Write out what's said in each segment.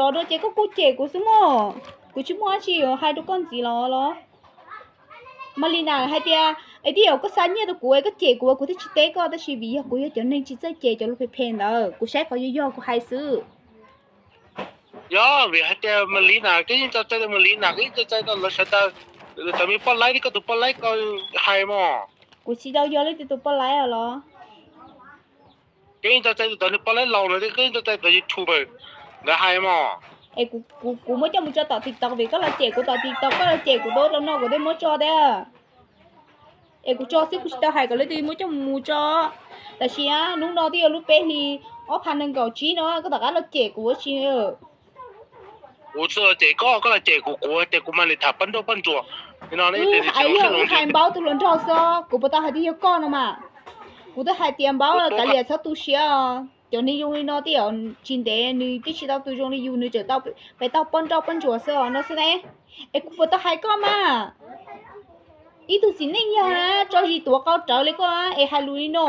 Los dua ces koj kuj cem kuv xwb mog. Kuv tsis muaj dab tsi yuav hais rau koj ntxiv los los. Malina hais tias, es twb yog koj xa nyiaj rau kuv es koj cem kuv, kuv thiaj tsis teb koj, tab sis vim yog kuv yog cov neeg tsis txawj cem cov lus phem phem ntawd, kuv saib qhov yog yog kuv hais xwb. Yog vim hais tias Malina, koj yeej tso cai rau Malina, koj yeej tso cai rau lawv sawv daws, cov me poj laib li koj tus poj laib ko hais mog. Kuv tsis tau yog leej twg tus poj laib os los. Koj yeej tso cai rau cov niag poj laib laus no, koj yeej tso cai cov YouTuber ntawd hais mog. Es kuv muab coj mus tso tom TikTok vim koj los cem kuv tom TikTok, koj los cem kuv ua rau no kuv thiaj muab tso thiab. Es kuv tso xwb kuv tsis tau hais kom leej twg muab coj mus tso. Tam sim hnub no twb yog lub peb hlis ob phav nees nkaum tsib no koj tom qab los cem kuv ua tsi. Kuv tsis los cem koj, koj los cem kuv, kuv tias kuv mas li tham poj nrauj poj ntsuam li no. Hais yog wb hais npaub tus hluas nraug xwb, kuv puas tau hais tias yog koj no mas. Kuv twb hais tias npaub kav liam txhob tu siab os. Cov neeg zoo li no twb yog tsis ntev nws twb tsis tau tus zoo li yus, nws tseem tau pem tau poj nrauj poj ntsuam xwb os no xwb ne. Es kuv puas tau hais koj mas. Ib tug txiv neej yog na tso zis tuav qau rawv li koj es hais lus li no.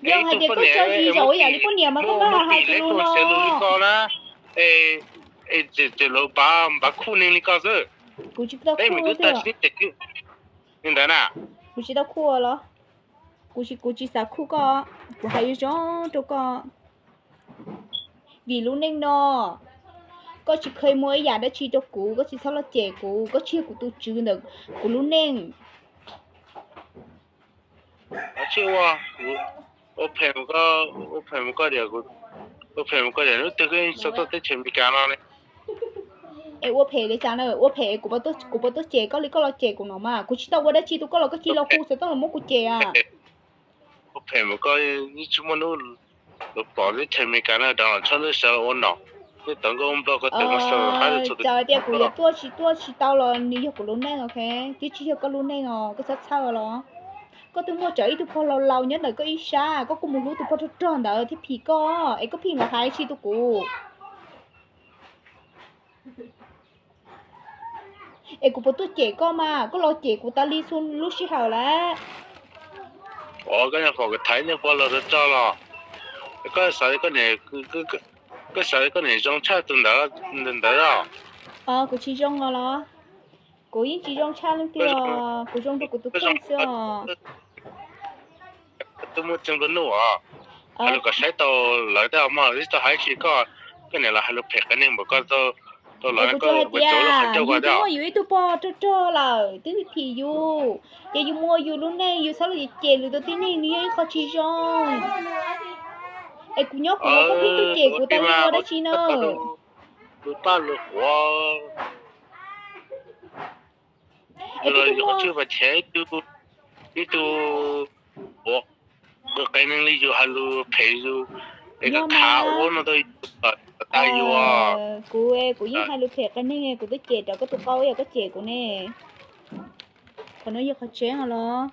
Yog hais tias koj tso zis zaum ib yam li poj niam mas koj pab hais tus lus no. Ces lawv npav npav khuj neeg li koj xwb. Kuv tsis tau khuj li ntawd na. Kuv tsis tau khuj los. Kuv tsis, kuv tsis xav khuj koj, kuv hais zoo zoo rau koj. Vim lub neej no koj tsis kheev muaj ib yam dab tsi rau kuv, koj tsis txhob los cem kuv, koj tsis yog kuv tus tswv ntawm kuv lub neej. Ua phem, ua phem mus koj diam, ua phem mus koj diam, hnub twg koj txog tuaj teb chaws Amelikas no li. Es ua phem li cas na, ua phem kuv puas tuaj cem koj li koj los cem kuv no mas, kuv tsis tau ua dab tsi rau koj los koj cia li los hu xov tooj los muab kuv cem a. Ua phem mus koj, yeej tsis muaj hnub los pom teb chaws Amelikas no rov los tshaj lub sawv ua nom. Yeej tau nkauj nplog ko tau mus xav qab txog. Txawm tias kuv yuav tuaj tsis tuaj tsis tau los nws yog kuv lub neej, ok, twb tsis yog koj lub neej os, koj txhob txhawj los. Koj twb muaj tsawv ib tug pog laus laus nyob ntawm koj ib sab, koj kuj mus hlub tus pog rog rog ntawd thiaj phim koj, es koj pheej los hais tsis tu kuv. Es kuv puas tuaj cem koj mas, koj los cem kuv tas li txhua lub sij hawm lawm. Ua koj nyuam qhuav thaiv niag pog laus rog rog los, koj xav, koj xav koj niam zoo tshaj tus ntawd ntawd los? Kuv tsis zoo os los. Kuv yeej tsis zoo tshaj leej twg os, kuv zoo rau kuv tus kheej xwb os. Twb muaj txia nplua nuj os, hais lus kom saib tau lawv tej mog, twb tau hais tsis koj, koj niam los hais lus phem qias neeg npaum ko rau lawv. Kuv tsuas hais tias yus twb muaj yus ib tug pog rog rog lawm twb phim yus, ces yus mus ua yus lub neej, yus txhob los cem lwm tus tib neeg, nws yog ib qho tsis zoo. Es kuv nyob kuv ua, koj pheej tuaj cem kuv tas li ua dab tsi na? Lus paj lus quav, es koj twb muaj, ib tug ua qias neeg li yus hais lus phem yus, es koj khav ua no tau tas yus. Kuv, kuv yeej hais lus phem qias neeg, kuv twb cem rau koj tus qau ib yam koj cem kuv ne. Qhov no yog qhov tseeb os los.